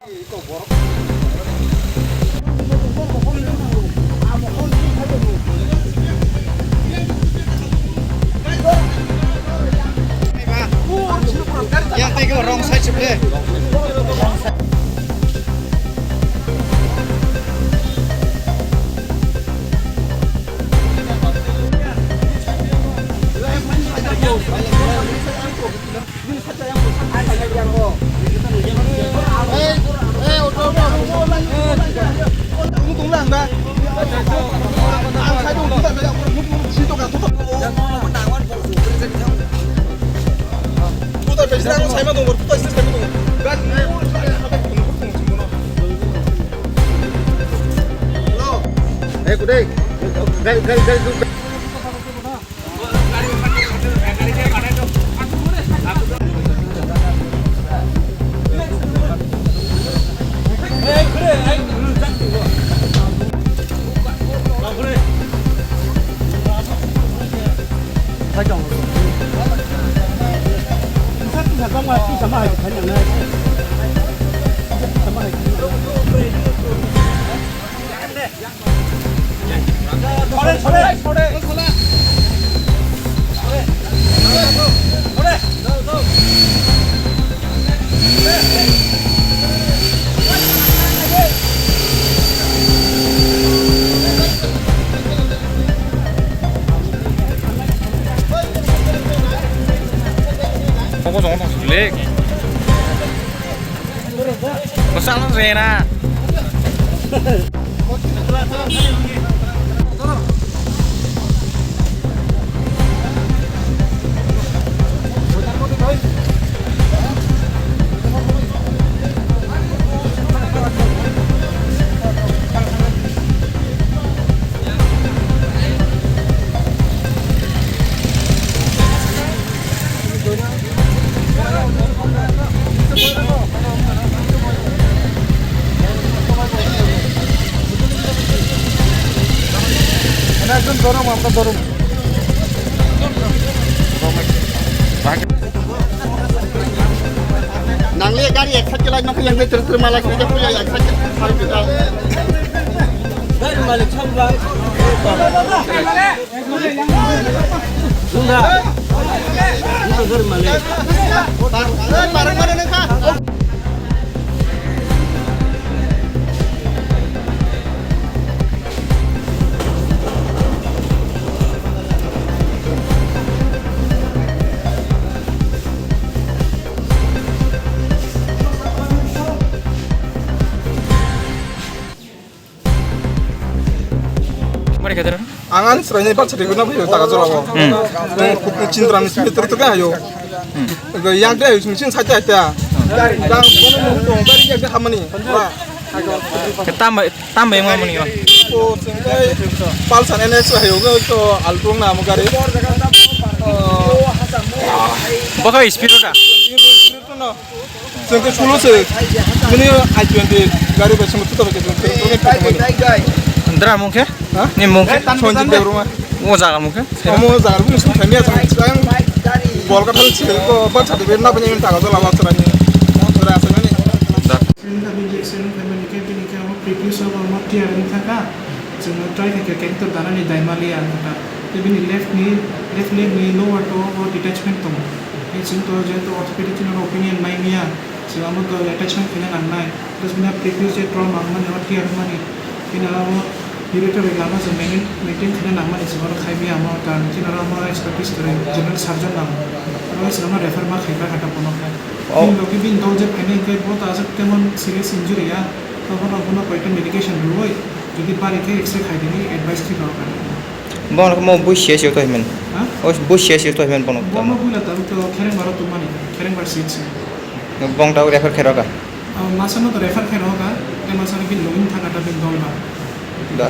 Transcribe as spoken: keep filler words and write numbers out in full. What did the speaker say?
Yang tega wrong side sih, ble. Hey, kudai. Gari, gari, gari, gari. Kok kosong kosong sulik. Bwsano rena. Ekdom dorom, amra dorom. Nangli gari ek side ke lai nokhe yang betul terima lagi ke punya ek side ke. Gari malik samra. Nungkha. Nungkha gari malik. Mari khe dero. Ang ani chwraini bachari guna phaio taga jora o. Hmm. Nung kuk ni chintra ni simi tor tor hayo. Hmm. Yak de hayo simi chin sacha ta. Dang kono mung tong bari yak de hamani. Wah. Ke tam tam bai ma muni. O sing kai Pulsar N S hayo go to Alto na mo gari. Baka speed ota. Chwng khe sulo se. Bini I twenty gari bai chwng tuta bai khe chwng khe. Dra mung khe? Ha? Ni mung khe? Sanjit Debbarma. O jaga mung khe? Omo jaga rukni sum thangya chwng chwng. Kolkata hal chwng ko ba chati be na bini taga dola ba chwrani. Chwra asani. Da. Bini khe bini khe abo previous abo mo tiar ni thaka. Chwng try khe khe character dana ni daimali ang kha. Bini left ni left leg ni lower to detachment tongo. Chwng to jehetu orthopedic chini opinion mai miya, chwng amo to attachment khaina nangnai. Plus bini previous je trauma wngmani, o tear wngmani, bini amo urethral lama chwng maintain, maintain khaina nangmani, chwng oro khai maya amo, ta chini oro amo expertise kwrwi general surgeon nango. Oro chwng amo refer ma khaikha kha ta bono khai. Oh. Bini logi bini dol je phainai hwnkhe bo ta aswk temon serious injury ya, to bono, bono koita medication rwui, jodi bari khe X-ray khai dini advice khe rw kha. Bono mo bui siya siya to himen. Ha? O bui siya siya to himen bono. Bono bui la tabuk to Kherengbar o tongmani, Kherengbar seat se. Bong tabuk refer khe rw kha. Ah, masa no to refer khe rw kha, tei masa no bini login thaka ta bini dol ba. Da.